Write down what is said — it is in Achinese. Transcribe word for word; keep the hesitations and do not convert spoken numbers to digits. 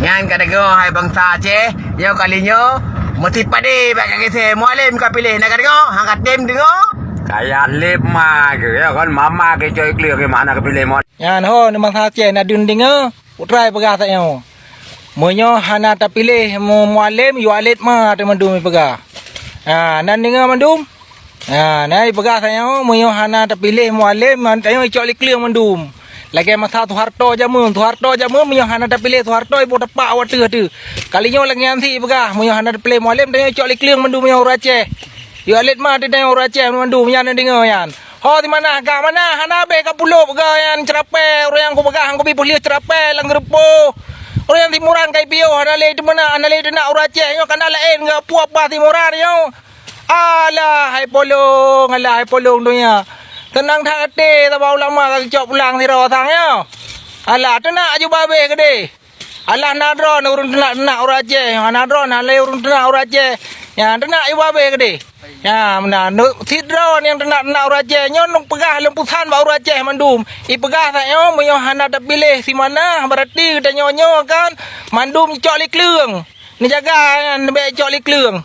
Nyan ka deungoe hai bansa Aceh, nyoe kali nyoe meusti padé bak ka geusé Mualem ka piléh, na ka deungoe? Hang ka tem deungoe? Kaya lép ma keu, ya kan, mama keu cok ikleueng keu mana ka piléh Mualem. Nyan ho, nyoe bansa Aceh na deueng deungoe, putra peugah tanyoe. Meunyoe hana tapiléh Mu-, Mualem, yue alet ma teumandum ipeugah. Ha, nan deungoe mandum? Ha, na ipeugah tanyoe, meunyoe hana tapiléh Mualem, tanyoe icok lé kleueng mandum. Lagèe masa Soeharto jameun, Soeharto jameun meunyoe hana tapiléh Soeharto, iboh tapak awak teuh teuh. Kali nyoe lagèe nyan sit ipeugah, meunyoe hana tapiléh Mualem, tanyoe icok lé kleueng mandum nyoe ureueng Aceh. Yue alet ma teuh tanyoe ureueng Aceh mandum, nyan deungoe nyan. Ho, di mana? Ka mana? Hana abéh ka pulop ka nyan ceurapée, ureueng nyang kupeugah, nyang kubi peulheueh ceurapée lam geureupoh. Ureueng nyang simuran ka ipiôh, hana lé teumeunak, hana lé teunak ureueng Aceh, nyoe kana laén ka puap bah simuran nyoe. Alah hai polong, alah hai polong donya. Seunang that até saban ulama ka geucok pulang sidroe sang nyoe. Alah, teunak aju babeh keudeh. Alah na droe ureueng teunak-teunak ureueng Aceh, na droe na lé ureueng teunak ureueng Aceh. Nyang teunak aju babeh keudeh. Nya meunan, sidroe nyang teunak-teunak ureueng Aceh nyoe lôn peugah lôn peusan bak ureueng Aceh mandum. Ipeugah that nyoe, meunyoe hana tapiléh si Manah, berarti geutanyoe nyoe kan mandum icok lé kleueng. Neujaga nyan, bèk icok lé kleueng.